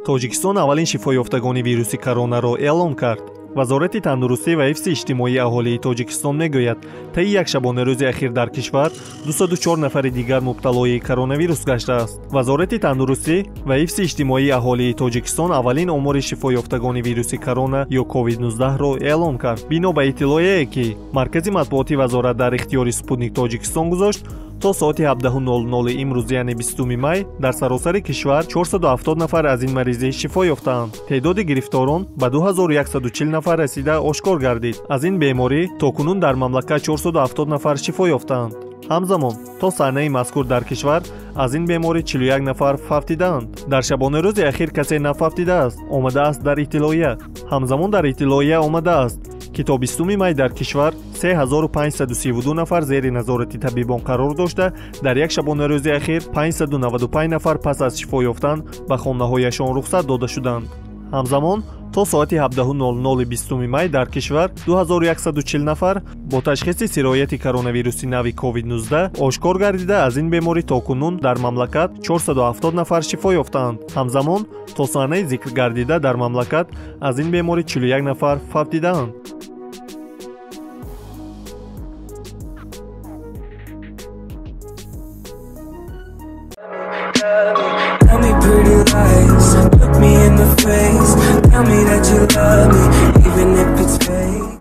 Тоҷикистон аввалин шифоёфтагони вируси коронаро эълон кард. Вазорати тандурустӣ ва ҳифзи иҷтимоии аҳолии Тоҷикистон мегӯяд, таи як шабонарӯзи ахир дар кишвар 204 нафари дигар мубталои коронавирус гаштааст. Вазорати тандурустӣ ва ҳифзи иҷтимоии аҳолии Тоҷикистон аввалин омори шифоёфтагони вируси корона ё COVID-19-ро эълон кард. Бино ба иттилоее, ки маркази матбуоти вазорат дар ихтиёри Спутник Тоҷикистон гузошт, то соати 17:00 имрӯз, яъне 20 май, дар саросари кишвар 470 нафар аз ин маризӣ шифо ёфтаанд. Теъдоди гирифторон ба 2140 нафар расида ошкор гардид. Аз ин беморӣ то кунун дар мамлакат 470 нафар шифо ёфтаанд. Ҳамзамон то саҳнаи мазкур дар кишвар аз ин беморӣ 41 нафар фавтидаанд. Дар шабонарӯзи ахир касе нафавтидааст, омадааст дар иттилоия. Ҳамзамон дар иттилоия омадааст, ки то 20 май дар кишвар 3532 нафар зери назорати табибон қарор дошта, дар як шабонарӯзи ахир 595 нафар пас аз шифо ёфтан ба хонаҳояшон рухсат дода шуданд. Ҳамзамон то соати 17:00 20 май дар кишвар 2140 нафар бо ташхиси сирояти коронавируси нави COVID-19 ошкор гардида, аз ин беморӣ то кунун дар мамлакат 470 нафар шифо ёфтаанд. Ҳамзамон то саҳнаи зикр гардида дар мамлакат аз ин беморӣ 41 нафар фавтидаанд. Tell me pretty lies, look me in the face. Tell me that you love me, even if it's